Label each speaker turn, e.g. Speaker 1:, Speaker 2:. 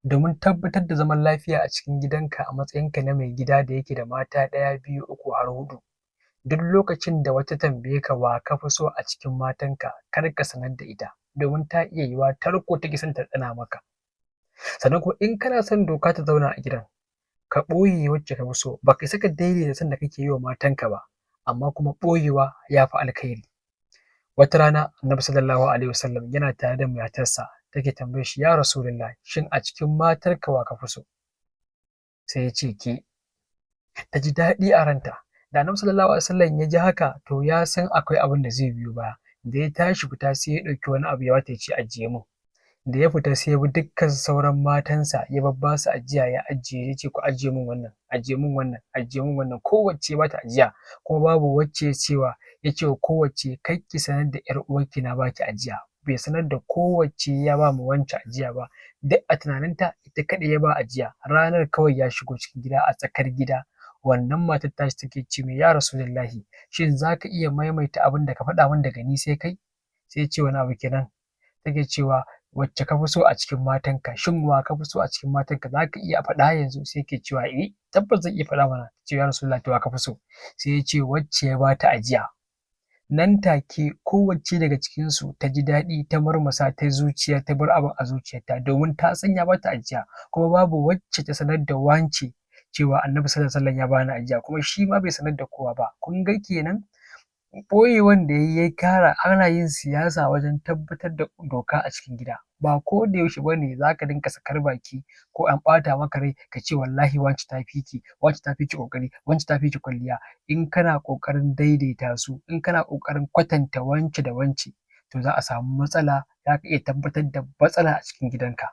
Speaker 1: Domin tabbatar da zaman lafiya a cikin gidanka a matsayinka na mai gida da yake da mata ɗaya, biyu, uku har huɗu. Duk lokacin da wata tambaye ka wa ka fi so a cikin matanka, kar ka sanar da ita, domin ta iya yiwuwa tarko take son ta ɗana maka. Sannan kuma in kana son doka ta zauna a gidan, ka ɓoye wacce ka fi so. Ba ka isa ka daidaita son da kake yi wa matanka ba, amma kuma ɓoyewa ya fi alkhairi. Wata rana Annabi sallallahu alaihi wasallam yana tare da matarsa, take tambayar shi, ya Rasulullah, shin a cikin matarka wa ka fi so? Sai ya ce ke. Ta ji daɗi a ranta. Da Annabi sallallahu alaihi wasallam ya ji haka, to ya san akwai abin da zai biyo baya. Da ya tashi fita, sai ya ɗauki wani abu ya bata, ya ce ajiye mun. Da ya fita, sai ya bi dukkan sauran matansa, ya babba su ajiya, ya ajiye, ya ce ku ajiye mun wannan, ajiye mun wannan, ajiye mun wannan. Kowacce ya bata ajiya, kuma babu wacce ya cewa ya ce wa kowacce kar ki sanar da ƴar uwarki na baki ajiya. Bai sanar da kowacce ya ba ma wance ajiya ba. Duk a tunaninta ita kaɗai ya ba ajiya. Ranar kawai ya shigo cikin gida, a tsakar gida wannan matar tashi take ce mai, ya Rasulullahi, shin za ka iya maimaita abin da ka faɗa min daga ni sai kai? Sai ya ce wani abu kenan? Take cewa wacce ka fi so a cikin matanka, shin wa ka fi so a cikin matanka, za ka iya faɗa yanzu? Sai yake cewa eh, tabbas zan iya faɗa mana. Ce ya Rasulullahi, to wa ka fi so? Sai ya ce wacce ya bata ajiya. Nan take kowacce daga cikinsu ta ji daɗi, ta murmusa ta zuciya, ta bar abin a zuciyarta, domin ta san ya bata ajiya. Kuma babu wacce ta sanar da wance cewa Annabi sallallahu alaihi wasallam ya bani ajiya, kuma shi ma bai sanar da kowa ba. Kun ga kenan ɓoyewan da yayi ya kara ana yin siyasa wajen tabbatar da doka a cikin gida. Ba ko da yaushe bane zaka dinga sakar baki ko an ɓata maka rai ka ce wallahi wance ta fi ki, wance ta fi ki ƙoƙari, wance ta fi ki kwalliya. In kana ƙoƙarin daidaita su, in kana ƙoƙarin kwatanta wance da wance, to za a samu matsala, za ka iya tabbatar da matsala a cikin gidanka.